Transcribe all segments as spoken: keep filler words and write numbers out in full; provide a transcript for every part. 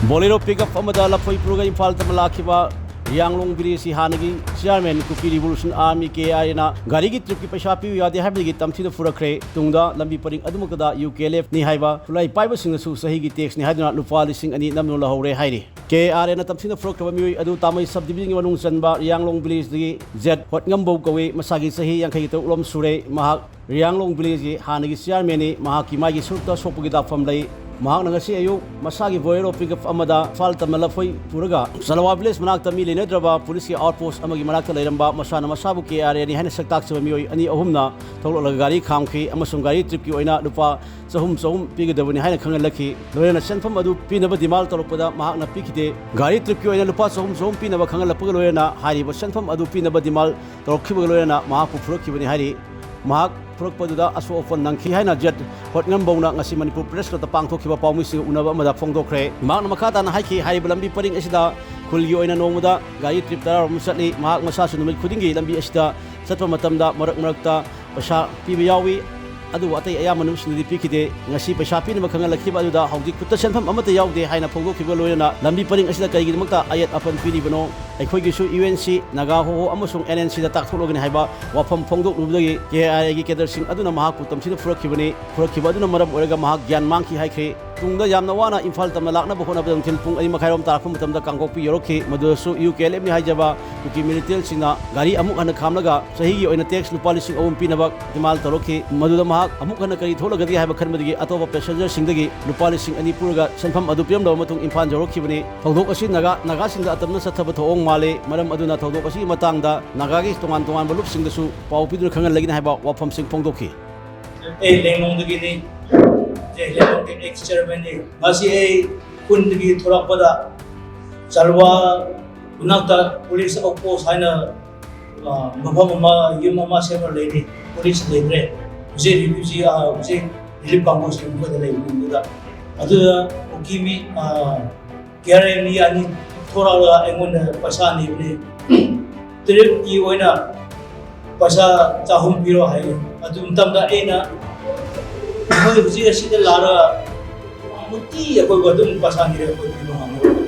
ꯕꯣꯂꯦꯔꯣ pickup ꯑꯃꯗ ꯂꯐꯣꯏ ꯄꯨꯔꯒ ꯏꯝꯐꯥꯜ ꯇꯝꯅ ꯂꯥꯛꯈꯤꯕ ꯔꯤꯌꯥꯡꯂꯣꯡ ꯚꯤꯂꯦꯖꯀꯤ ꯍꯥꯟꯅꯒꯤ ꯆꯤꯌꯥꯔꯃꯦꯟ ꯀꯨꯀꯤ ꯔꯤꯚꯣꯂꯨꯁꯟ ꯑꯥꯔꯃꯤ ꯀꯦ ꯑꯥꯔ ꯑꯦꯅ ꯒꯥꯔꯤꯒꯤ ꯇ꯭ꯔꯤꯞꯀꯤ ꯄꯩꯁꯥ ꯄꯤꯌꯨ ꯌꯥꯗꯦ ꯍꯥꯏꯕꯗꯒꯤ ꯇꯝꯊꯤꯅ ꯐꯨꯔꯛꯈ꯭ꯔꯦ꯫ ꯇꯨꯡꯗ ꯂꯝꯕꯤ ꯄꯔꯤꯡ ꯑꯗꯨꯃꯛꯇꯗ ꯌꯨ ꯀꯦ ꯑꯦꯜ ꯑꯦꯐꯅꯤ ꯍꯥꯏꯕ ꯈꯨꯠꯂꯥꯏ ꯄꯥꯏꯕꯁꯤꯡꯅꯁꯨ ꯆꯍꯤꯒꯤ ꯇꯦꯛꯁꯅꯤ ꯍꯥꯏꯗꯨꯅ ꯂꯨꯄꯥ ꯂꯤꯁꯤꯡ ꯑꯅꯤ ꯅꯝꯗꯨꯅ ꯂꯧꯍꯧꯔꯦ ꯍꯥꯏꯔꯤ꯫ ꯀꯦ ꯑꯥꯔ ꯑꯦꯅ ꯇꯝꯊꯤꯅ ꯐꯨꯔꯛꯈ꯭ꯔꯕ ꯃꯤꯑꯣꯏ ꯑꯗꯨ ꯇꯥꯃꯩ ꯁꯕ ꯗꯤꯕꯤꯖꯟꯒꯤ ꯃꯅꯨꯡ ꯆꯟꯕ ꯔꯤꯌꯥꯡꯂꯣꯡ ꯚꯤꯂꯦꯖꯇꯒꯤ ꯖꯦꯠ ꯍꯣꯠꯉꯝꯕꯧ ꯀꯧꯏ꯫ ꯃꯁꯥꯒꯤ ꯆꯍꯤ ꯌꯥꯡꯈꯩ ꯇꯔꯨꯛ ꯂꯣꯝ ꯁꯨꯔꯦ꯫ ꯃꯍꯥꯛ ꯔꯤꯌꯥꯡꯂꯣꯡ ꯚꯤꯂꯦꯖꯀꯤ ꯍꯥꯟꯅꯒꯤ ꯆꯤꯌꯥꯔꯃꯦꯟꯅꯤ꯫ ꯃꯍꯥꯛꯀꯤ ꯃꯥꯏꯒꯤ ꯁꯔꯨꯛꯇ ꯁꯣꯛꯄꯒꯤ ꯗꯥꯛꯐꯝ ꯂꯩ꯫ ꯃꯍꯥꯛꯅ ꯉꯁꯤ ꯑꯌꯨꯛ ꯃꯁꯥꯒꯤ ꯕꯣꯂꯦꯔꯣ ꯄꯤꯛꯑꯞ ꯑꯃꯗ ꯏꯝꯐꯥꯜ ꯇꯝꯅ ꯂꯐꯣꯏ ꯄꯨꯔꯒ ꯆꯂꯋꯥ ꯚꯤꯂꯦꯖ ꯃꯅꯥꯛꯇ ꯃꯤ ꯂꯩꯅꯗ꯭ꯔꯕ ꯄꯨꯂꯤꯁꯀꯤ ꯑꯥꯎꯠ ꯄꯣꯁ ꯑꯃꯒꯤ ꯃꯅꯥꯛꯇ ꯂꯩꯔꯝꯕ ꯃꯁꯥꯅ ꯃꯁꯥꯕꯨ ꯀꯦ ꯑꯥꯔ ꯑꯦꯅꯤ ꯍꯥꯏꯅ ꯁꯛꯇꯥꯛꯆꯕ ꯃꯤꯑꯣꯏ ꯑꯅꯤ ꯑꯍꯨꯝꯅ ꯊꯣꯛꯂꯛꯂꯒ ꯒꯥꯔꯤ ꯈꯥꯝꯈꯤ ꯑꯃꯁꯨꯡ ꯒꯥꯔꯤ ꯇ꯭ꯔꯤꯞꯀꯤ ꯑꯣꯏꯅ ꯂꯨꯄꯥ ꯆꯍꯨꯝ ꯆꯍꯨꯝ ꯄꯤꯒꯗꯕꯅꯤ ꯍꯥꯏꯅ ꯈꯪꯍꯜꯂꯛꯈꯤ꯫ ꯂꯣꯏꯅꯅ ꯁꯦꯟꯐꯝ ꯑꯗꯨ ꯄꯤꯅꯕ ꯗꯤꯃꯥꯟ ꯇꯧꯔꯛꯄꯗ ꯃꯍꯥꯛꯅ ꯄꯤꯈꯤꯗꯦ꯫ ꯒꯥꯔꯤ ꯇ꯭ꯔꯤꯞꯀꯤ ꯑꯣꯏꯅ ꯂꯨꯄꯥ ꯆꯍꯨꯝ ꯆꯍꯨꯝ ꯄꯤꯅꯕ ꯈꯪꯍꯜꯂꯛꯄꯒ ꯂꯣꯏꯅꯅ ꯍꯥꯏꯔꯤꯕ ꯁꯦꯟꯐꯝ ꯑꯗꯨ ꯄꯤꯅꯕ ꯗꯤꯃꯥꯟ ꯇꯧꯔꯛꯈꯤꯕꯒ ꯂꯣꯏꯅꯅ ꯃꯍꯥꯛꯄꯨ ꯐꯨꯔꯛꯈꯤꯕꯅꯤ ꯍꯥꯏꯔꯤ꯫ ꯃꯍꯥꯛ ꯐꯨꯔꯛꯄꯗꯨꯗ ꯑꯁꯣꯛ ꯑꯄꯟ ꯅꯪꯈꯤ ꯍꯥꯏꯅ ꯖꯦꯠ ꯍꯣꯠꯉꯝꯕꯧꯅ ꯉꯁꯤ ꯃꯅꯤꯄꯨꯔ ꯄ꯭ꯔꯦꯁ ꯀ꯭ꯂꯕꯇ ꯄꯥꯡꯊꯣꯛꯈꯤꯕ ꯄꯥꯎꯃꯤꯁꯤꯡꯒ ꯎꯅꯕ ꯑꯃꯗ ꯐꯣꯡꯗꯣꯛꯈ꯭ꯔꯦ꯫ ꯃꯍꯥꯛꯅ ꯃꯈꯥ ꯇꯥꯅ ꯍꯥꯏꯈꯤ, ꯍꯥꯏꯔꯤꯕ ꯂꯝꯕꯤ ꯄꯔꯤꯡ ꯑꯁꯤꯗ ꯈꯨꯜꯒꯤ ꯑꯣꯏꯅ ꯅꯣꯡꯃꯗ ꯒꯥꯔꯤ ꯇ꯭ꯔꯤꯞ ꯇꯔꯥꯔꯣꯝ ꯆꯠꯂꯤ꯫ ꯃꯍꯥꯛ ꯃꯁꯥꯁꯨ ꯅꯨꯃꯤꯠ ꯈꯨꯗꯤꯡꯒꯤ ꯂꯝꯕꯤ ꯑꯁꯤꯗ ꯆꯠꯄ ꯃꯇꯝꯗ ꯃꯔꯛ ꯃꯔꯛꯇ ꯄꯩꯁꯥ ꯄꯤꯕ ꯌꯥꯎꯏ, ꯑꯗꯨꯕꯨ ꯑꯇꯩ ꯑꯌꯥꯝꯕ ꯅꯨꯃꯤꯠꯁꯤꯡꯗꯗꯤ ꯄꯤꯈꯤꯗꯦ꯫ ꯉꯁꯤ ꯄꯩꯁꯥ ꯄꯤꯅꯕ ꯈꯪꯍꯜꯂꯛꯈꯤꯕ ꯑꯗꯨꯗ ꯍꯧꯖꯤꯛ ꯈꯨꯠꯇ ꯁꯦꯟꯐꯝ ꯑꯃꯠꯇ ꯌꯥꯎꯗꯦ ꯍꯥꯏꯅ ꯐꯣꯡꯗꯣꯛꯈꯤꯕꯒ ꯂꯣꯏꯅꯅ ꯂꯝꯕꯤ ꯄꯔꯤꯡ ꯑꯁꯤꯗ ꯀꯔꯤꯒꯤꯗꯃꯛꯇ ꯑꯌꯦꯠ ꯑꯄꯟ ꯄꯤꯔꯤꯕꯅꯣ? ꯑꯩꯈꯣꯏꯒꯤꯁꯨ ꯌꯨ ꯑꯦꯟ ꯁꯤ, ꯅꯥꯒꯥ ꯍꯣꯍꯣ ꯑꯃꯁꯨꯡ ꯑꯦꯟ ꯑꯦꯟ ꯁꯤꯗ ꯇꯥꯛꯊꯣꯛꯂꯒꯅꯤ ꯍꯥꯏꯕ ꯋꯥꯐꯝ ꯐꯣꯡꯗꯣꯛꯂꯨꯕꯗꯒꯤ ꯀꯦ ꯑꯥꯏ ꯑꯦꯒꯤ ꯀꯦꯗꯔꯁꯤꯡ ꯑꯗꯨꯅ ꯃꯍꯥꯛꯄꯨ ꯇꯝꯊꯤꯅ ꯐꯨꯔꯛꯈꯤꯕꯅꯤ꯫ ꯐꯨꯔꯛꯈꯤꯕ ꯑꯗꯨꯅ ꯃꯔꯝ ꯑꯣꯏꯔꯒ ꯃꯍꯥꯛ ꯒ꯭ꯌꯥꯟ ꯃꯥꯡꯈꯤ ꯍꯥꯏꯈ꯭ꯔꯦ꯫ ꯇꯨꯡꯗ ꯌꯥꯝꯅ ꯋꯥꯅ ꯏꯝꯐꯥꯜ ꯇꯝꯅ ꯂꯥꯛꯅꯕ ꯍꯣꯠꯅꯕꯗ ꯅꯨꯡꯊꯤꯜ ꯄꯨꯡ ꯑꯅꯤ ꯃꯈꯥꯏꯔꯣꯝ ꯇꯥꯔꯛꯄ ꯃꯇꯝꯗ ꯀꯥꯡꯄꯣꯛꯄꯤ ꯌꯧꯔꯛꯈꯤ꯫ ꯃꯗꯨꯗꯁꯨ ꯌꯨ ꯀꯦ ꯑꯦꯜ ꯑꯦꯐꯅꯤ ꯍꯥꯏꯖꯕ ꯀꯨꯀꯤ ꯃꯤꯂꯤꯇꯦꯟꯁꯤꯡꯅ ꯒꯥꯔꯤ ꯑꯃꯨꯛ ꯍꯟꯅ ꯈꯥꯝꯂꯒ ꯆꯍꯤꯒꯤ ꯑꯣꯏꯅ ꯇꯦꯛꯁ ꯂꯨꯄꯥ ꯂꯤꯁꯤꯡ ꯑꯍꯨꯝ ꯄꯤꯅꯕ ꯗꯤꯃꯥꯟ ꯇꯧꯔꯛꯈꯤ꯫ ꯃꯗꯨꯗ ꯃꯍꯥꯛ ꯑꯃꯨꯛ ꯍꯟꯅ ꯀꯔꯤ ꯊꯣꯛꯂꯒꯗꯒꯦ ꯍꯥꯏꯕ ꯈꯟꯕꯗꯒꯤ ꯑꯇꯣꯞꯄ ꯄꯦꯁꯦꯟꯖꯔꯁꯤꯡꯗꯒꯤ ꯂꯨꯄꯥ ꯂꯤꯁꯤꯡ ꯑꯅꯤ ꯄꯨꯔꯒ ꯁꯦꯟꯐꯝ ꯑꯗꯨ ꯄꯤꯔꯝꯂꯕ ꯃꯇꯨꯡ ꯏꯝꯐꯥꯜ ꯌꯧꯔꯛꯈꯤꯕꯅꯤ꯫ ꯊꯧꯗꯣꯛ ꯑꯁꯤ ꯅꯥꯒꯥ, ꯅꯥꯒꯥꯁꯤꯡꯗ ꯑꯇꯝꯅ ꯆꯠꯊꯕ ꯊꯧꯑꯣꯡ ꯃꯥꯜꯂꯤ꯫ ꯃꯔꯝ ꯑꯗꯨꯅ ꯊꯧꯗꯣꯛ ꯑꯁꯤꯒꯤ ꯃꯇꯥꯡꯗ ꯅꯥꯒꯥꯒꯤ ꯇꯣꯉꯥꯟ ꯇꯣꯉꯥꯟꯕ ꯂꯨꯞꯁꯤꯡꯗꯁꯨ ꯄꯥꯎ ꯄꯤꯗꯨꯅ ꯈꯪꯍꯜꯂꯒꯅꯤ ꯍꯥꯏꯕ ꯋꯥꯐꯝꯁꯤꯡ ꯐꯣꯡꯗꯣꯛꯈꯤ꯫ ꯑꯩ ꯂꯦꯡꯂꯣꯡꯗꯒꯤꯅꯤ꯫ ꯑꯩ ꯂꯦꯡꯂꯣꯡꯒꯤ ꯑꯦꯛꯁ ꯆꯤꯌꯔꯃꯦꯟꯅꯤ꯫ ꯉꯁꯤ ꯑꯩ ꯈꯨꯟꯗꯒꯤ ꯊꯣꯔꯛꯄꯗ ꯆꯥꯂꯨꯋꯥ ꯃꯅꯥꯛꯇ ꯄꯨꯂꯤꯁ ꯑꯥꯎꯠ ꯄꯣꯁ ꯍꯥꯏꯅ, ꯑ, ꯃꯐꯝ ꯑꯃ, ꯌꯨꯝ ꯑꯃ ꯁꯦꯝꯃ ꯂꯩꯔꯤ꯫ ꯄꯨꯂꯤꯁ ꯂꯩꯇ꯭ꯔꯦ꯫ ꯍꯧꯖꯤꯛ ꯔꯤꯐ꯭ꯌꯨꯖꯤ, ꯑ, ꯍꯧꯖꯤꯛ ꯔꯤꯂꯤꯐ ꯀꯥꯡꯕꯨꯁꯤꯡ ꯑꯃꯗ ꯂꯩꯕꯅꯤ꯫ ꯑꯗꯨꯗ, ꯑꯗꯨꯗ ꯀꯨꯀꯤ ꯃꯤ, ꯑ, ꯀꯦ ꯑꯥꯔ ꯑꯦ ꯃꯤ ꯑꯅꯤ ꯊꯣꯔꯛꯂꯒ ꯑꯩꯉꯣꯟꯗ ꯄꯩꯁꯥ ꯅꯤꯕꯅꯤ꯫ ꯇ꯭ꯔꯤꯞꯀꯤ ꯑꯣꯏꯅ ꯄꯩꯁꯥ ꯆꯍꯨꯝ ꯄꯤꯔꯣ ꯍꯥꯏꯌꯦ꯫ ꯑꯗꯨ ꯃꯇꯝꯗ ꯑꯩꯅ, "ꯅꯈꯣꯏ ꯍꯧꯖꯤꯛ ꯑꯁꯤꯗ ꯂꯥꯛꯂꯒ ꯅꯨꯡꯇꯤ ꯑꯩꯈꯣꯏꯕꯨ ꯑꯗꯨꯝ ꯄꯩꯁꯥ ꯅꯤꯔꯦ, ꯑꯩꯈꯣꯏ ꯄꯤꯕ ꯉꯝꯃꯔꯣꯏ꯫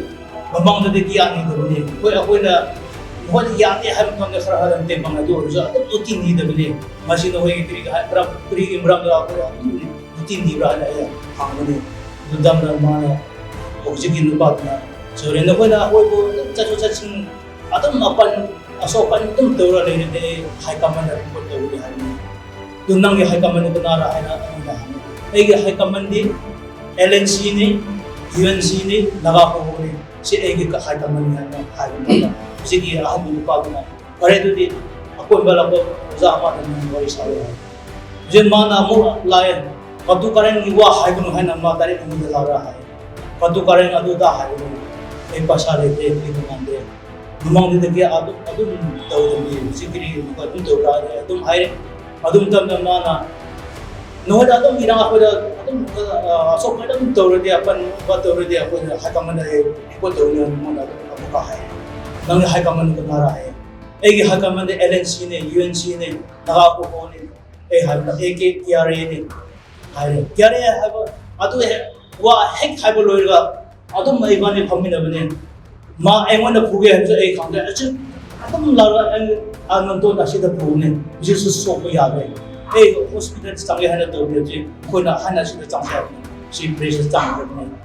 ꯃꯃꯥꯡꯗꯗꯤ ꯀꯌꯥ ꯅꯤꯗꯕꯅꯤ꯫ ꯍꯣꯏ, ꯑꯩꯈꯣꯏꯅ ꯃꯈꯣꯏꯗ ꯌꯥꯗꯦ ꯍꯥꯏꯕ ꯃꯇꯝꯗ ꯈꯔ ꯈꯔ ꯇꯦꯡꯕꯥꯡ ꯑꯗꯨ ꯑꯣꯏꯔꯁꯨ ꯑꯗꯨꯝ ꯅꯨꯡꯇꯤ ꯅꯤꯗꯕꯅꯤ꯫ ꯉꯁꯤ ꯅꯈꯣꯏꯒꯤ ꯀꯔꯤꯒꯤ ꯍꯥꯏ-, ꯃꯔꯝ-, ꯀꯔꯤꯒꯤ ꯃꯔꯝꯗ ꯑꯩꯈꯣꯏ ꯑꯗꯨꯝ ꯅꯨꯡꯇꯤ ꯅꯤꯕ꯭ꯔꯥ ꯍꯥꯏꯅ ꯑꯩ ꯍꯪꯕꯅꯤ꯫ ꯑꯗꯨ ꯃꯇꯝꯗ ꯃꯥꯅ, ꯍꯧꯖꯤꯛꯀꯤ ꯅꯨꯄꯥꯗꯨꯅ, "ꯁꯣꯔꯤ, ꯅꯈꯣꯏꯅ ꯑꯩꯈꯣꯏꯕꯨ ꯑꯗꯨꯝ ꯆꯠꯊꯣꯛ ꯆꯠꯁꯤꯟ ꯑꯗꯨꯝ ꯑꯄꯟ ꯑꯁꯣꯛ ꯑꯄꯟ ꯑꯗꯨꯝ ꯇꯧꯔ ꯂꯩꯔꯗꯤ ꯑꯩ ꯍꯥꯏ ꯀꯃꯥꯟꯗ ꯔꯤꯄꯣꯔꯠ ꯇꯧꯒꯅꯤ" ꯍꯥꯏꯕꯅꯤ꯫ "ꯑꯗꯨ ꯅꯪꯒꯤ ꯍꯥꯏ ꯀꯃꯥꯟꯗ ꯀꯅꯥꯔ?" ꯍꯥꯏꯅ ꯑꯩꯉꯣꯟꯗ ꯍꯪꯉꯤ꯫ ꯑꯩꯒꯤ ꯍꯥꯏ ꯀꯃꯥꯟꯗꯤ ꯑꯦꯜ ꯑꯦꯟ ꯁꯤꯅꯤ, ꯌꯨ ꯑꯦꯟ ꯁꯤꯅꯤ, ꯅꯥꯒꯥ ꯀꯣꯍꯣꯅꯤ꯫ ꯁꯤ ꯑꯩꯒꯤ ꯍꯥꯏ ꯀꯃꯥꯟꯗꯤ ꯍꯥꯏꯅ ꯍꯥꯏꯕ ꯃꯇꯝꯗ, ꯍꯧꯖꯤꯛꯀꯤ ꯑꯍꯟꯒꯤ ꯅꯨꯄꯥꯗꯨꯅ, "ꯐꯔꯦ, ꯑꯗꯨꯗꯤ ꯑꯀꯣꯟꯕ ꯂꯥꯛꯄ ꯑꯣꯖꯥ ꯑꯃꯗ ꯅꯪ ꯋꯥꯔꯤ ꯁꯥꯎ" ꯍꯥꯏ꯫ ꯍꯧꯖꯤꯛ ꯃꯥꯅ ꯑꯃꯨꯛ ꯂꯥꯛꯑꯦ, "ꯀꯇꯨ ꯀꯥꯔꯟꯒꯤ ꯋꯥ ꯍꯥꯏꯒꯅꯨ" ꯍꯥꯏꯅ ꯃꯥ ꯗꯥꯏꯔꯦꯛ ꯑꯩꯉꯣꯟꯗ ꯂꯥꯛꯔ ꯍꯥꯏ꯫ "ꯀꯇꯨ ꯀꯥꯔꯟ ꯑꯗꯨꯗ ꯍꯥꯏꯒꯅꯨ, ꯑꯩ ꯄꯩꯁꯥ ꯂꯩꯇꯦ, ꯄꯤꯕ ꯉꯝꯗꯦ꯫ ꯃꯃꯥꯡꯗꯨꯗꯒꯤ ꯑꯗꯨꯝ, ꯑꯗꯨꯝ ꯇꯧꯗꯕꯅꯤ, ꯍꯧꯖꯤꯛ ꯀꯔꯤꯒꯤꯅꯣ ꯑꯗꯨꯝ ꯇꯧꯕ꯭ꯔꯥ?" ꯑꯗꯨꯝ ꯍꯥꯏꯔꯦ꯫ ꯑꯗꯨ ꯃꯇꯝꯗ ꯃꯥꯅ, "ꯅꯈꯣꯏꯗ ꯑꯗꯨꯝ ꯏꯔꯥꯡ ꯑꯩꯈꯣꯏꯗ ꯑꯗꯨꯝ, ꯑ, ꯑꯁꯣꯛꯄ ꯑꯗꯨꯝ ꯇꯧꯔꯗꯤ, ꯑꯄꯟꯕ ꯇꯧꯔꯗꯤ ꯑꯩꯈꯣꯏꯅ ꯍꯥꯏ ꯀꯃꯥꯟꯗ ꯔꯤꯄꯣꯔꯠ ꯇꯧꯅꯤ" ꯍꯥꯏꯅ ꯃꯉꯣꯟꯗ ꯑꯗꯨꯝ ꯑꯃꯨꯛꯀ ꯍꯥꯏꯔꯦ꯫ "ꯅꯪꯒꯤ ꯍꯥꯏ ꯀꯃꯥꯟꯗ ꯀꯅꯥꯔ?" ꯍꯥꯏꯌꯦ꯫ "ꯑꯩꯒꯤ ꯍꯥꯏ ꯀꯃꯥꯟꯗ ꯑꯦꯜ ꯑꯦꯟ ꯁꯤꯅꯦ, ꯌꯨ ꯑꯦꯟ ꯁꯤꯅꯦ, ꯅꯥꯒꯥ ꯀꯣꯍꯣꯅꯦ꯫ ꯑꯩ ꯍꯥꯏꯕꯗ ꯑꯦ ꯀꯦ ꯇꯤ ꯑꯥꯔ ꯑꯦꯅꯦ" ꯍꯥꯏꯔꯦ꯫ ꯇꯤ ꯑꯥꯔ ꯑꯦ ꯍꯥꯏꯕ ꯑꯗꯨ ꯍꯦꯛ, ꯋꯥ ꯍꯦꯛ ꯍꯥꯏꯕ ꯂꯣꯏꯔꯒ ꯑꯗꯨꯝ ꯏꯕꯥꯅꯤ ꯐꯝꯃꯤꯟꯅꯕꯅꯦ꯫ ꯃꯥ ꯑꯩꯉꯣꯟꯗ ꯐꯨꯒꯦ ꯍꯥꯏꯕꯁꯨ ꯑꯩ ꯈꯪꯗꯦ꯫ ꯑꯁꯤ ꯑꯗꯨꯝ ꯂꯥꯛꯑꯒ ꯑꯩ ꯑꯥ ꯅꯟꯗꯣꯟ ꯑꯁꯤꯗ ꯄꯨꯕꯅꯦ꯫ ꯍꯧꯖꯤꯛꯁꯨ ꯁꯣꯛꯄ ꯌꯥꯗ꯭ꯔꯦ꯫ ꯑꯩ ꯍꯣꯁꯄꯤꯇꯥꯜ ꯆꯪꯒꯦ ꯍꯥꯏꯅ ꯇꯧꯕꯅꯦ꯫ ꯍꯧꯖꯤꯛ ꯑꯩꯈꯣꯏꯅ ꯑꯍꯟ ꯑꯁꯤꯗ ꯆꯪꯁꯦ ꯍꯥꯏꯕꯅꯦ꯫ ꯁꯤ ꯕ꯭ꯔꯤꯖꯇ ꯆꯪꯈ꯭ꯔꯕꯅꯦ꯫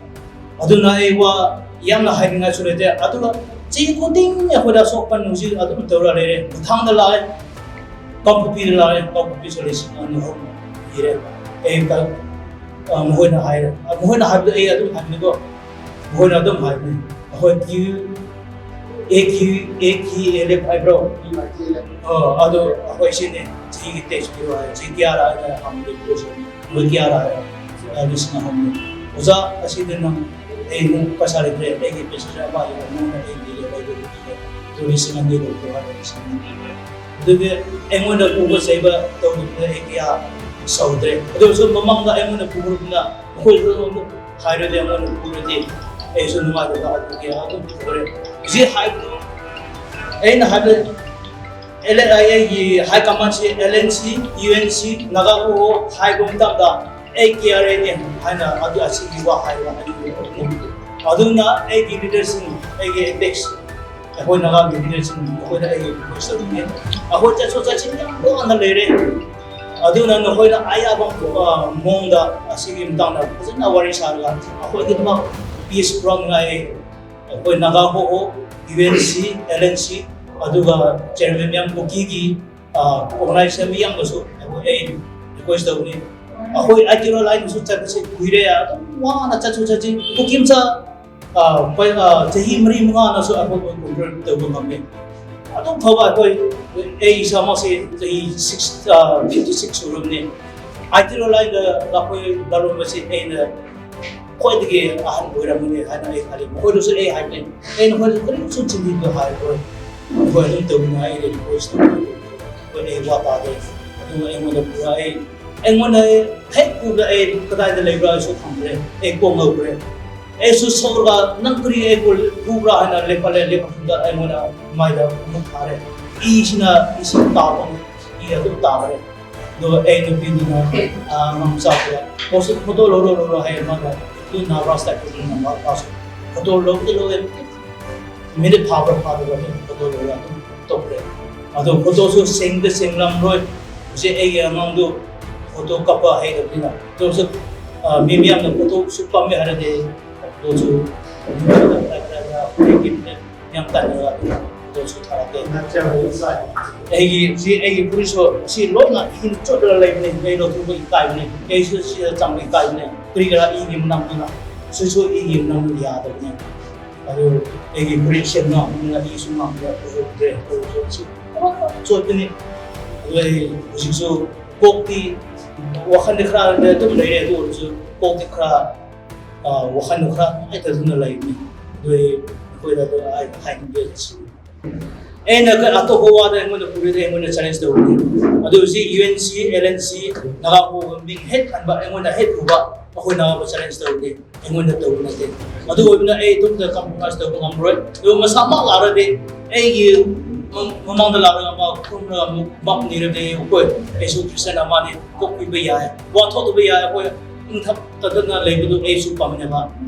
ꯑꯗꯨꯅ ꯑꯩ ꯋꯥ ꯌꯥꯝꯅ ꯍꯥꯏꯅꯤꯡꯉꯥꯏꯁꯨ ꯂꯩꯇꯦ꯫ ꯑꯗꯨꯒ ꯆꯍꯤ ꯈꯨꯗꯤꯡ ꯑꯩꯈꯣꯏꯗ ꯑꯁꯣꯛ ꯑꯄꯟ ꯍꯧꯖꯤꯛ ꯑꯗꯨꯝ ꯇꯧꯔ ꯂꯩꯔꯦ꯫ ꯃꯊꯪꯗ ꯂꯥꯛꯑꯦ, ꯀꯥꯡꯄꯣꯛꯄꯤꯗ ꯂꯥꯛꯑꯦ, ꯀꯥꯡꯄꯣꯛꯄꯤꯁꯨ ꯂꯤꯁꯤꯡ ꯑꯅꯤ ꯑꯍꯨꯝ ꯄꯤꯔꯦ꯫ ꯑꯩ ꯀ-, ꯑ, ꯃꯈꯣꯏꯅ ꯍꯥꯏꯔꯦ꯫ ꯑ, ꯃꯈꯣꯏꯅ ꯍꯥꯏꯕꯗꯣ ꯑꯩ ꯑꯗꯨꯝ ꯍꯥꯏꯕꯅꯤꯀꯣ꯫ ꯃꯈꯣꯏꯅ ꯑꯗꯨꯝ ꯍꯥꯏꯕꯅꯤ꯫ ꯑꯩꯈꯣꯏ ꯀ꯭ꯌꯨ, ꯑꯦ ꯀ꯭ꯌꯨ, ꯑꯦ ꯀ꯭ꯌꯨ ꯑꯦꯜ ꯑꯦꯐ ꯍꯥꯏꯕ꯭ꯔꯣ? ꯑ, ꯑꯗꯣ ꯑꯩꯈꯣꯏ ꯁꯤꯅꯦ, ꯆꯍꯤꯒꯤ ꯇꯦꯛꯁ ꯄꯤꯔꯣ ꯍꯥꯏ꯫ ꯆꯍꯤ ꯀꯌꯥꯔ ꯍꯥꯏꯅ ꯍꯪꯕꯗ ꯃꯣꯏ ꯀꯌꯥꯔ ꯍꯥꯏ꯫ ꯑ, ꯂꯤꯁꯤꯡ ꯑꯍꯨꯝꯅꯤ꯫ "ꯑꯣꯖꯥ, ꯑꯁꯤꯗ ꯅꯪ, ꯑꯩ ꯅꯪ ꯄꯩꯁꯥ ꯂꯩꯇ꯭ꯔꯦ, ꯑꯩꯒꯤ ꯄꯩꯁꯥꯁꯦ ꯑꯃ ꯂꯩꯔꯦ, ꯅꯉꯣꯟꯗ ꯑꯩ ꯄꯤꯔꯦ, ꯑꯩ ꯄꯤꯔꯦ꯫ ꯑꯗꯨ ꯂꯤꯁꯤꯡ ꯑꯅꯤ ꯂꯧꯊꯣꯛ" ꯍꯥꯏꯔ ꯂꯤꯁꯤꯡ ꯑꯅꯤ ꯄꯤꯔꯦ꯫ ꯑꯗꯨꯗꯤ ꯑꯩꯉꯣꯟꯗ ꯎꯕ ꯆꯩꯕ ꯇꯧꯗꯕꯗ ꯑꯩ ꯀꯌꯥ ꯁꯧꯗ꯭ꯔꯦ꯫ ꯑꯗꯨ ꯑꯣꯏꯔꯁꯨ ꯃꯃꯥꯡꯗ ꯑꯩꯉꯣꯟꯗ ꯄꯨꯔꯛꯄꯅ ꯃꯈꯣꯏꯁꯨ ꯑꯃꯨꯛ ꯍꯥꯏꯔꯗꯤ, ꯑꯩꯉꯣꯟꯗ ꯄꯨꯔꯗꯤ ꯑꯩꯁꯨ ꯅꯨꯡꯉꯥꯏꯇꯕ ꯑꯗꯨꯒꯤ ꯑꯗꯨꯝ ꯄꯨꯔꯦ꯫ ꯍꯧꯖꯤꯛ ꯍꯥꯏꯕꯗꯣ ꯑꯩꯅ ꯍꯥꯏꯕꯗ ꯑꯦꯜ-, ꯑꯩꯒꯤ ꯍꯥꯏ ꯀꯃꯥꯟꯁꯤ L N C, U N C, Naga ꯀꯣꯍꯣ ꯍꯥꯏꯕ ꯃꯇꯝꯗ ꯑꯩ ꯀꯦ ꯑꯥꯔ ꯑꯦꯅꯦ ꯍꯥꯏꯅ ꯑꯗꯨ ꯑꯁꯤꯒꯤ ꯋꯥ ꯍꯥꯏꯕ ꯑꯗꯨꯒꯤ ꯑꯗꯨꯅ ꯑꯩꯒꯤ ꯂꯤꯗꯔꯁꯤꯡ, ꯑꯩꯒꯤ ꯑꯦꯄꯦꯛꯁ, ꯑꯩꯈꯣꯏ ꯅꯥꯒꯥꯒꯤ ꯂꯤꯗꯔꯁꯤꯡ, ꯑꯩꯈꯣꯏꯗ ꯑꯩꯒꯤ ꯔꯤꯀ꯭ꯋꯦꯁ ꯇꯧꯅꯤꯡꯉꯦ꯫ ꯑꯩꯈꯣꯏ ꯆꯠꯊꯣꯛ ꯆꯠꯁꯤꯟ ꯌꯥꯝ ꯋꯥꯅ ꯂꯩꯔꯦ꯫ ꯑꯗꯨꯅ ꯅꯈꯣꯏꯅ ꯑꯌꯥꯕ, ꯑ, ꯃꯑꯣꯡꯗ ꯑꯁꯤꯒꯤ ꯃꯇꯥꯡꯗ ꯐꯖꯅ ꯋꯥꯔꯤ ꯁꯥꯔꯒ ꯑꯩꯈꯣꯏꯒꯤꯗꯃꯛ ꯄꯤꯁ ꯄꯨꯔꯛꯅꯤꯡꯉꯥꯏ ꯑꯩꯈꯣꯏ ꯅꯥꯒꯥ ꯍꯣ ꯍꯣ, U N C, L N C, ꯑꯗꯨꯒ ꯆꯤꯌꯔꯃꯦꯟ ꯃꯌꯥꯝ ꯀꯨꯀꯤꯒꯤ, ꯑ, ꯑꯣꯔꯒꯅꯥꯏꯖꯦꯁꯟ ꯃꯌꯥꯝꯗꯁꯨ ꯑꯩꯈꯣꯏ, ꯑꯩ ꯔꯤꯀ꯭ꯋꯦꯁ ꯇꯧꯕꯅꯤ꯫ ꯑꯩꯈꯣꯏ ꯑꯥꯏ ꯇꯤ ꯔꯣ ꯂꯥꯏꯟꯗꯁꯨ ꯆꯠꯄꯁꯦ ꯀꯨꯏꯔꯦ, ꯑꯗꯨꯝ ꯋꯥꯅ ꯆꯠꯁꯨ ꯆꯠꯁꯤ, ꯀꯨꯀꯤ ꯃꯆꯥ, ꯑ, ꯄꯩ-, ꯑ, ꯆꯍꯤ ꯃꯔꯤ ꯃꯉꯥꯅꯁꯨ ꯑꯩꯈꯣꯏꯕꯨ ꯀꯟꯇ꯭ꯔꯣꯜ ꯇꯧꯕ ꯉꯝꯃꯦ꯫ ꯑꯗꯨꯝ ꯐꯕ ꯑꯩꯈꯣꯏ, ꯑꯩ ꯏꯁꯥꯃꯛꯁꯦ ꯆꯍꯤ ꯁꯤꯛꯁ, ꯑ, ꯐꯤꯐꯇꯤ ꯁꯤꯛꯁ ꯁꯨꯔꯕꯅꯤ꯫ ꯑꯥꯏ ꯇꯤ ꯔꯣ ꯂꯥꯏꯟꯗ ꯑꯩꯈꯣꯏ ꯂꯥꯂꯣꯟꯕꯁꯦ ꯑꯩꯅ ꯈ꯭ꯋꯥꯏꯗꯒꯤ ꯑꯍꯟ ꯑꯣꯏꯔꯝꯒꯅꯤ ꯍꯥꯏꯅ ꯑꯩ ꯈꯜꯂꯤ꯫ ꯃꯈꯣꯏꯗꯁꯨ ꯑꯩ ꯍꯥꯏꯕꯅꯦ, ꯑꯩ ꯅꯈꯣꯏꯗ ꯀꯔꯤꯁꯨ ꯆꯤꯟꯕꯤꯕ ꯍꯥꯏꯔꯣꯏ꯫ ꯃꯈꯣꯏ ꯑꯗꯨꯝ ꯇꯧꯅꯤꯡꯉꯥꯏ ꯑꯩ ꯔꯤꯀ꯭ꯋꯦꯁ ꯇꯧꯕꯅꯦ꯫ ꯃꯈꯣꯏꯅ ꯑꯩ ꯋꯥ ꯇꯥꯗꯦ꯫ ꯑꯗꯨꯒ ꯑꯩꯉꯣꯟꯗ ꯄꯨꯔꯛꯑꯦ꯫ ꯑꯩꯉꯣꯟꯗ ꯍꯦꯛ ꯎꯕꯗ ꯑꯩ ꯀꯗꯥꯏꯗ ꯂꯩꯕ꯭ꯔꯥ ꯑꯩꯁꯨ ꯈꯪꯗ꯭ꯔꯦ꯫ ꯑꯩ ꯀꯣꯛ ꯉꯧꯈ꯭ꯔꯦ꯫ ꯑꯩꯁꯨ ꯁꯣꯛꯂꯒ ꯅꯪ ꯀꯔꯤ ꯑꯩꯕꯨ ꯐꯨꯕ꯭ꯔꯥ ꯍꯥꯏꯅ ꯂꯦꯞꯍꯜꯂꯦ꯫ ꯂꯦꯞꯍꯟꯕꯗ ꯑꯩꯉꯣꯟꯗ ꯃꯥꯏꯗ ꯑꯃꯨꯛ ꯊꯥꯔꯦ꯫ ꯏꯁꯤꯅ ꯏꯁꯤꯡ ꯇꯥꯕ, ꯏ ꯑꯗꯨꯝ ꯇꯥꯈ꯭ꯔꯦ꯫ ꯑꯗꯨꯒ ꯑꯩ ꯅꯨꯄꯤꯗꯨꯅ, ꯑꯥ, ꯑꯉꯥꯡ ꯃꯆꯥꯗꯨꯗ, "ꯄꯣꯠꯁꯨ ꯐꯣꯇꯣ ꯂꯧꯔꯣ, ꯂꯧꯔꯣ" ꯍꯥꯏꯌꯦ꯫ ꯃꯥꯅ ꯑꯗꯨ ꯅꯥ ꯔꯥꯁꯇ ꯃꯥꯁꯨ ꯐꯣꯇꯣ ꯂꯧꯗꯤ ꯂꯧꯋꯦ꯫ ꯃꯤꯅꯤꯠ ꯐꯥꯕ꯭ꯔꯥ ꯐꯥꯗꯕ꯭ꯔꯥ ꯑꯗꯨꯝ ꯐꯣꯇꯣ ꯂꯧꯔꯒ ꯑꯗꯨꯝ ꯇꯣꯛꯈ꯭ꯔꯦ꯫ ꯑꯗꯣ ꯐꯣꯇꯣꯁꯨ ꯁꯦꯡꯗ ꯁꯦꯡꯂꯝꯔꯣꯏ꯫ ꯍꯧꯖꯤꯛ ꯑꯩꯒꯤ ꯑꯉꯥꯡꯗꯨ ꯐꯣꯇꯣ ꯀꯥꯞꯄ ꯍꯩꯇꯕꯅꯤꯅ꯫ ꯑꯗꯨꯁꯨ, ꯑ, ꯃꯤ ꯃꯌꯥꯝꯅ ꯐꯣꯇꯣꯁꯨ ꯄꯥꯝꯃꯦ ꯍꯥꯏꯔꯗꯤ ꯐꯣꯇꯣꯁꯨ ꯌꯥꯝ ꯇꯥꯟꯅꯔꯒ ꯑꯗꯨꯝ ꯐꯣꯇꯣꯁꯨ ꯊꯥꯔꯛꯀꯦ꯫ ꯑꯩꯒꯤ, ꯁꯤ ꯑꯩꯒꯤ ꯐꯨꯔꯤꯠꯁꯨ ꯁꯤ ꯂꯣꯏꯅ ꯏꯅ ꯆꯣꯠꯂꯒ ꯂꯩꯕꯅꯦ꯫ ꯑꯩ ꯂꯧꯊꯣꯛꯄ ꯏꯀꯥꯏꯕꯅꯦ꯫ ꯑꯩꯁꯨ ꯁꯤꯗ ꯆꯪꯕ ꯏꯀꯥꯏꯕꯅꯦ꯫ ꯀꯔꯤ ꯀꯔꯥ ꯏꯒꯤ ꯃꯅꯝꯗꯨꯅ꯫ ꯁꯤꯁꯨ ꯏꯒꯤ ꯃꯅꯝꯗꯨ ꯌꯥꯗꯕꯅꯦ꯫ ꯑꯗꯨ ꯑꯩꯒꯤ ꯐꯨꯔꯤꯠ ꯁꯦꯠꯅ ꯃꯤꯅ ꯏꯁꯨ ꯉꯥꯡꯕ ꯎꯍꯧꯗ꯭ꯔꯦ꯫ ꯑꯗꯨ ꯍꯧꯖꯤꯛꯁꯨ ꯆꯣꯠꯄꯅꯤ꯫ ꯑꯗꯨ ꯑꯩ ꯍꯧꯖꯤꯛꯁꯨ ꯀꯣꯛꯇꯤ ꯋꯥꯈꯜꯗꯤ ꯈꯔ ꯑꯗꯨꯝ ꯂꯩꯔꯦ, ꯑꯗꯨ ꯑꯣꯏꯔꯁꯨ ꯀꯣꯛꯇꯤ ꯈꯔ, ꯑ, ꯋꯥꯈꯜꯗꯣ ꯈꯔ ꯅꯨꯡꯉꯥꯏꯇꯗꯨꯅ ꯂꯩꯕꯅꯤ꯫ ꯑꯗꯨ ꯑꯩ ꯅꯈꯣꯏꯗ ꯑꯗꯨ ꯑꯩ ꯍꯥꯏꯅꯤꯡꯉꯦ꯫ ꯑꯩꯅ ꯑꯇꯣꯞꯄ ꯋꯥꯗ ꯑꯩꯉꯣꯟꯗ ꯄꯨꯔꯤꯗ ꯑꯩꯉꯣꯟꯗ ꯆꯦꯂꯦꯟꯖ ꯇꯧꯕꯅꯤ꯫ ꯑꯗꯨ ꯍꯧꯖꯤꯛ U N C, L N C, Naga ꯄꯣꯛꯄ ꯃꯤꯡ ꯍꯦꯛ ꯈꯟꯕ ꯑꯩꯉꯣꯟꯗ ꯍꯦꯛ ꯎꯕ ꯑꯩꯈꯣꯏ ꯅꯥꯒꯥꯕꯨ ꯆꯦꯂꯦꯟꯖ ꯇꯧꯕꯅꯤ꯫ ꯑꯩꯉꯣꯟꯗ ꯇꯧꯕ ꯅꯠꯇꯦ꯫ ꯑꯗꯨ ꯑꯣꯏꯕꯅ ꯑꯩ ꯑꯗꯨꯝꯗ ꯀꯝꯄ꯭ꯔꯣꯃꯥꯏꯁ ꯇꯧꯕ ꯉꯝꯔꯣꯏ꯫ ꯑꯗꯨ ꯃꯁꯥꯃꯛ ꯂꯥꯛꯂꯗꯤ ꯑꯩꯒꯤ ꯃꯃꯥꯡꯗ ꯂꯥꯛꯂꯒ ꯃꯥ ꯈꯨꯔꯨꯝꯂꯒ ꯑꯃꯨꯛ ꯃꯥꯞ ꯅꯤꯔꯕꯅꯦ꯫ ꯑꯩꯈꯣꯏ, ꯑꯩꯁꯨ ꯈ꯭ꯔꯤꯁꯇꯤꯌꯥꯟ ꯑꯃꯅꯤ, ꯀꯣꯛꯄꯤꯕ ꯌꯥꯏ, ꯋꯥ ꯊꯣꯛꯇꯕ ꯌꯥꯏ, ꯑꯩꯈꯣꯏ ꯏꯪꯊꯞꯇꯗꯅ ꯂꯩꯕꯗꯨ ꯑꯩꯁꯨ ꯄꯥꯝꯃꯤꯅꯦꯕ꯫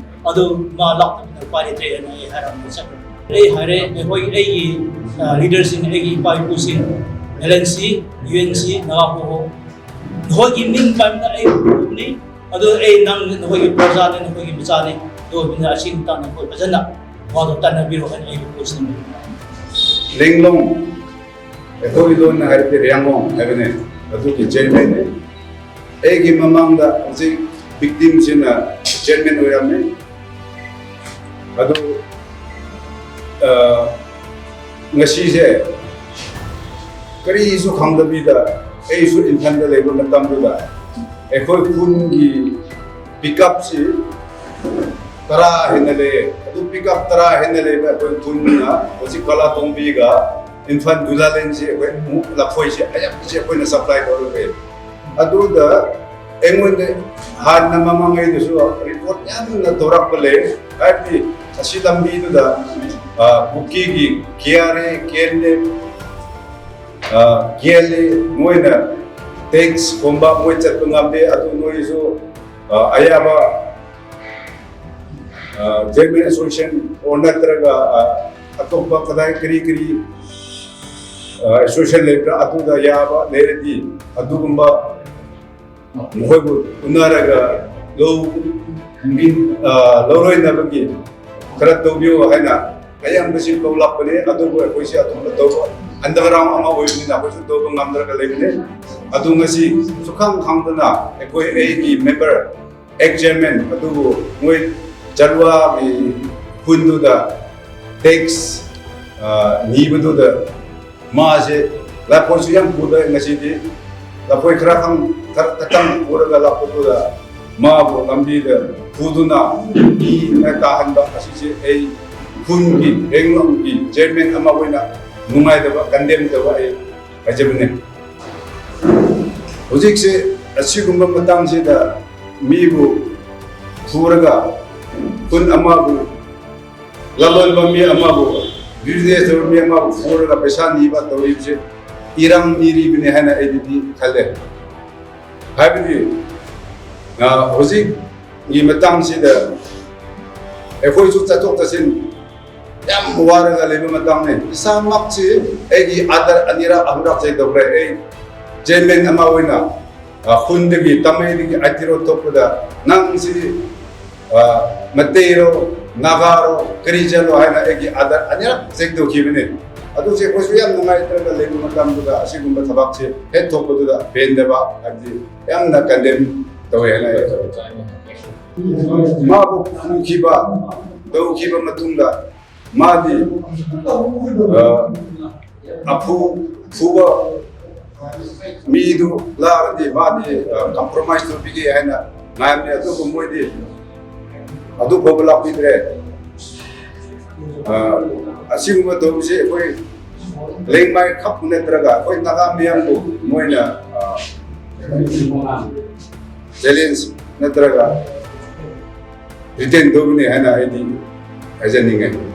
ꯑꯗꯨ ꯃꯥ ꯂꯥꯛꯇꯕꯅ ꯎꯄꯥꯏ ꯂꯩꯇ꯭ꯔꯦ ꯍꯥꯏꯅ ꯑꯩ ꯍꯥꯏꯔꯝꯃꯒ ꯆꯠꯈ꯭ꯔꯦ꯫ ꯑꯩ ꯍꯥꯏꯔꯦ, ꯑꯩꯈꯣꯏ, ꯑꯩꯒꯤ ꯂꯤꯗꯔꯁꯤꯡ, ꯑꯩꯒꯤ ꯏꯄꯥ ꯏꯄꯨꯁꯤꯡ, L N C, U N C, Naga ꯍꯣꯍꯣ, ꯅꯈꯣꯏꯒꯤ ꯃꯤꯡ ꯄꯟꯕꯗ ꯑꯩ ꯈꯨꯔꯨꯝꯅꯤ꯫ ꯑꯗꯨ ꯑꯩ ꯅꯪ, ꯅꯈꯣꯏꯒꯤ ꯄ꯭ꯔꯖꯥꯅꯤ, ꯅꯈꯣꯏꯒꯤ ꯃꯆꯥꯅꯤ꯫ ꯑꯗꯨ ꯑꯣꯏꯕꯅꯤꯅ ꯑꯁꯤ ꯃꯇꯥꯡꯗ ꯅꯈꯣꯏ ꯐꯖꯅ ꯋꯥꯗꯣ ꯇꯥꯟꯅꯕꯤꯔꯣ ꯍꯥꯏꯅ ꯑꯩ ꯔꯤꯀ꯭ꯋꯦꯁ ꯇꯧꯖꯔꯤ꯫ ꯂꯦꯡꯂꯣꯡ, ꯑꯩꯈꯣꯏ ꯂꯣꯟꯅ ꯍꯥꯏꯔꯗꯤ ꯔꯤꯌꯥꯡꯂꯣꯡ ꯍꯥꯏꯕꯅꯦ, ꯑꯗꯨꯒꯤ ꯆꯤꯌꯔꯃꯦꯟꯅꯦ꯫ ꯑꯩꯒꯤ ꯃꯃꯥꯡꯗ ꯍꯧꯖꯤꯛ ꯚꯤꯛꯇꯤꯝꯁꯤꯅ ꯆꯤꯌꯔꯃꯦꯟ ꯑꯣꯏꯔꯝꯃꯦ꯫ ꯑꯗꯨ, ꯑ, ꯉꯁꯤꯁꯦ ꯀꯔꯤꯁꯨ ꯈꯪꯗꯕꯤꯗ ꯑꯩꯁꯨ ꯏꯝꯐꯥꯜꯗ ꯂꯩꯕ ꯃꯇꯝꯗꯨꯗ ꯑꯩꯈꯣꯏ ꯈꯨꯟꯒꯤ ꯄꯤꯛꯑꯞꯁꯤ ꯇꯔꯥ ꯍꯦꯟꯅ ꯂꯩꯌꯦ꯫ ꯑꯗꯨ ꯄꯤꯛꯑꯞ ꯇꯔꯥ ꯍꯦꯟꯅ ꯂꯩꯕ ꯑꯩꯈꯣꯏ ꯈꯨꯟꯅ ꯍꯧꯖꯤꯛ ꯀꯂꯥꯇꯣꯡꯕꯤꯒ ꯏꯝꯐꯥꯜ ꯗꯨꯂꯥꯂꯦꯟꯁꯤ ꯑꯩꯈꯣꯏ ꯑꯃꯨꯛ ꯂꯐꯣꯏꯁꯦ ꯑꯌꯥꯝꯕꯁꯦ ꯑꯩꯈꯣꯏꯅ ꯁꯄ꯭ꯂꯥꯏ ꯇꯧꯔꯒ ꯂꯩ꯫ ꯑꯗꯨꯗ ꯑꯩꯉꯣꯟꯗ ꯍꯥꯟꯅ ꯃꯃꯥꯡꯉꯩꯗꯁꯨ ꯔꯤꯄꯣꯔꯠ ꯌꯥꯝꯅ ꯇꯧꯔꯛꯄ ꯂꯩ꯫ ꯍꯥꯏꯕꯗꯤ ꯑꯁꯤ ꯂꯝꯕꯤꯗꯨꯗ, ꯑ, ꯀꯨꯀꯤꯒꯤ K R A, K L F, ꯑ, ꯀꯦ ꯑꯦꯜ ꯑꯦ ꯃꯣꯏꯅ ꯇꯦꯛꯁꯀꯨꯝꯕ ꯃꯣꯏ ꯆꯠꯄ ꯉꯝꯗꯦ꯫ ꯑꯗꯨ ꯅꯣꯏꯁꯨ, ꯑ, ꯑꯌꯥꯕ, ꯑ, ꯖꯦꯟꯃꯦꯟ ꯑꯦꯁꯣꯁꯤꯌꯦꯁꯟ ꯑꯣꯔ ꯅꯠꯇ꯭ꯔꯒ, ꯑ, ꯑꯇꯣꯞꯄ ꯀꯗꯥꯏ ꯀꯔꯤ ꯀꯔꯤ, ꯑ, ꯑꯦꯁꯣꯁꯤꯌꯦꯁꯟ ꯂꯩꯕ꯭ꯔꯥ? ꯑꯗꯨꯗ ꯌꯥꯕ ꯂꯩꯔꯗꯤ ꯑꯗꯨꯒꯨꯝꯕ ꯃꯈꯣꯏꯕꯨ ꯎꯅꯔꯒ ꯂꯧ, ꯑ, ꯂꯧꯔꯣꯏꯅꯕꯒꯤ ꯈꯔ ꯇꯧꯕꯤꯌꯨ ꯍꯥꯏꯅ ꯑꯌꯥꯝꯕꯁꯤ ꯀꯧꯂꯛꯄꯅꯦ꯫ ꯑꯗꯨꯕꯨ ꯑꯩꯈꯣꯏꯁꯤ ꯑꯇꯣꯞꯄ ꯇꯧꯕ ꯑꯟꯗꯔꯒ꯭ꯔꯥꯎꯟ ꯑꯃ ꯑꯣꯏꯕꯅꯤꯅ ꯑꯩꯈꯣꯏꯁꯨ ꯇꯧꯕ ꯉꯝꯗ꯭ꯔꯒ ꯂꯩꯕꯅꯦ꯫ ꯑꯗꯨ ꯉꯁꯤ ꯁꯨꯈꯪ ꯈꯪꯗꯅ ꯑꯩꯈꯣꯏ, ꯑꯩꯒꯤ ꯃꯦꯝꯕꯔ, ꯑꯦꯛꯁ ꯆꯤꯌꯔꯃꯦꯟ, ꯑꯗꯨꯕꯨ ꯃꯣꯏ ꯆꯔꯨꯋꯥꯒꯤ ꯈꯨꯟꯗꯨꯗ ꯇꯦꯛꯁ, ꯑ, ꯅꯤꯕꯗꯨꯗ ꯃꯥꯁꯦ ꯂꯐꯣꯏꯁꯨ ꯌꯥꯝ ꯄꯨꯗꯦ ꯉꯁꯤꯗꯤ꯫ ꯂꯐꯣꯏ ꯈꯔ ꯈꯪ-, ꯈꯔ ꯈꯛꯇꯪ ꯄꯨꯔꯒ ꯂꯥꯛꯄꯗꯨꯗ ꯃꯥꯕꯨ ꯂꯝꯕꯤꯗ ꯄꯨꯗꯨꯅ ꯃꯤꯅ ꯇꯥꯍꯟꯕ ꯑꯁꯤꯁꯦ ꯑꯩ ꯈꯨꯟꯒꯤ, ꯂꯦꯡꯂꯣꯡꯒꯤ ꯆꯤꯌꯔꯃꯦꯟ ꯑꯃ ꯑꯣꯏꯅ ꯅꯨꯡꯉꯥꯏꯇꯕ, ꯀꯟꯗꯦꯝ ꯇꯧꯕ ꯑꯩ ꯍꯥꯏꯖꯕꯅꯦ꯫ ꯍꯧꯖꯤꯛꯁꯦ ꯑꯁꯤꯒꯨꯝꯕ ꯃꯇꯥꯡꯁꯤꯗ ꯃꯤꯕꯨ ꯐꯨꯔꯒ ꯈꯨꯟ ꯑꯃꯕꯨ ꯂꯂꯣꯟꯕ ꯃꯤ ꯑꯃꯕꯨ ꯕꯤꯖꯤꯅꯦꯁ ꯇꯧꯕ ꯃꯤ ꯑꯃꯕꯨ ꯐꯨꯔꯒ ꯄꯩꯁꯥ ꯅꯤꯕ ꯇꯧꯔꯤꯕꯁꯦ ꯏꯔꯝ ꯅꯤꯔꯤꯕꯅꯤ ꯍꯥꯏꯅ ꯑꯩꯗꯤ ꯈꯜꯂꯦ꯫ ꯍꯥꯏꯕꯗꯤ, ꯑ, ꯍꯧꯖꯤꯛꯀꯤ ꯃꯇꯝꯁꯤꯗ ꯑꯩꯈꯣꯏꯁꯨ ꯆꯠꯊꯣꯛ ꯆꯠꯁꯤꯟ ꯌꯥꯝ ꯋꯥꯔꯒ ꯂꯩꯕ ꯃꯇꯝꯅꯤ꯫ ꯏꯁꯥꯃꯛꯁꯤ ꯑꯩꯒꯤ ꯑꯥꯗꯔ ꯑꯅꯤꯔꯛ ꯑꯍꯨꯝꯔꯛ ꯆꯦꯛ ꯇꯧꯈ꯭ꯔꯦ꯫ ꯑꯩ ꯆꯤꯌꯔꯃꯦꯟ ꯑꯃ ꯑꯣꯏꯅ, ꯑ, ꯈꯨꯟꯗꯒꯤ, ꯇꯥꯃꯩꯗꯒꯤ ꯑꯥꯏ ꯇꯤ ꯔꯣꯗ ꯊꯣꯛꯄꯗ, "ꯅꯪꯁꯤ, ꯑ, ꯃꯩꯇꯩꯔꯣ, ꯅꯥꯒꯥꯔꯣ, ꯀꯔꯤ ꯖꯥꯠꯂꯣ?" ꯍꯥꯏꯅ ꯑꯩꯒꯤ ꯑꯥꯗꯔ ꯑꯅꯤꯔꯛ ꯆꯦꯛ ꯇꯧꯈꯤꯕꯅꯤ꯫ ꯑꯗꯨꯁꯦ ꯑꯩꯈꯣꯏꯁꯨ ꯌꯥꯝ ꯅꯨꯡꯉꯥꯏꯇ꯭ꯔꯒ ꯂꯩꯕ ꯃꯇꯝꯗꯨꯗ ꯑꯁꯤꯒꯨꯝꯕ ꯊꯕꯛꯁꯦ ꯍꯦꯛ ꯊꯣꯛꯄꯗꯨꯗ ꯄꯦꯟꯗꯕ, ꯍꯥꯏꯕꯗꯤ ꯌꯥꯝꯅ ꯀꯟꯗꯦꯝ ꯇꯧꯋꯦ ꯍꯥꯏꯅ ꯑꯩ ꯃꯥꯕꯨ ꯐꯨꯈꯤꯕ, ꯇꯧꯈꯤꯕ ꯃꯇꯨꯡꯗ ꯃꯥꯗꯤ, ꯑ, ꯑꯐꯨ-, ꯐꯨꯕ ꯃꯤꯗꯨ ꯂꯥꯛꯑꯗꯤ ꯃꯥꯗꯤ, ꯑ, ꯀꯝꯄ꯭ꯔꯣꯃꯥꯏꯁ ꯇꯧꯕꯤꯒꯦ ꯍꯥꯏꯅ ꯉꯥꯏꯕꯅꯦ꯫ ꯑꯗꯨꯕꯨ ꯃꯣꯏꯗꯤ ꯑꯗꯨ ꯐꯥꯎꯕ ꯂꯥꯛꯄꯤꯗ꯭ꯔꯦ꯫ ꯑ, ꯑꯁꯤꯒꯨꯝꯕ ꯇꯧꯕꯁꯦ ꯑꯩꯈꯣꯏ ꯂꯦꯡꯃꯥꯏ ꯈꯛ ꯅꯠꯇ꯭ꯔꯒ ꯑꯩꯈꯣꯏ ꯅꯥꯒꯥ ꯃꯤꯌꯥꯝꯕꯨ ꯃꯣꯏꯅ, ꯑ, ꯆꯦꯂꯦꯟꯖ ꯅꯠꯇ꯭ꯔꯒ ꯔꯤꯇꯦꯟ ꯇꯧꯕꯅꯤ ꯍꯥꯏꯅ ꯑꯩꯗꯤ ꯍꯥꯏꯖꯅꯤꯡꯉꯦ꯫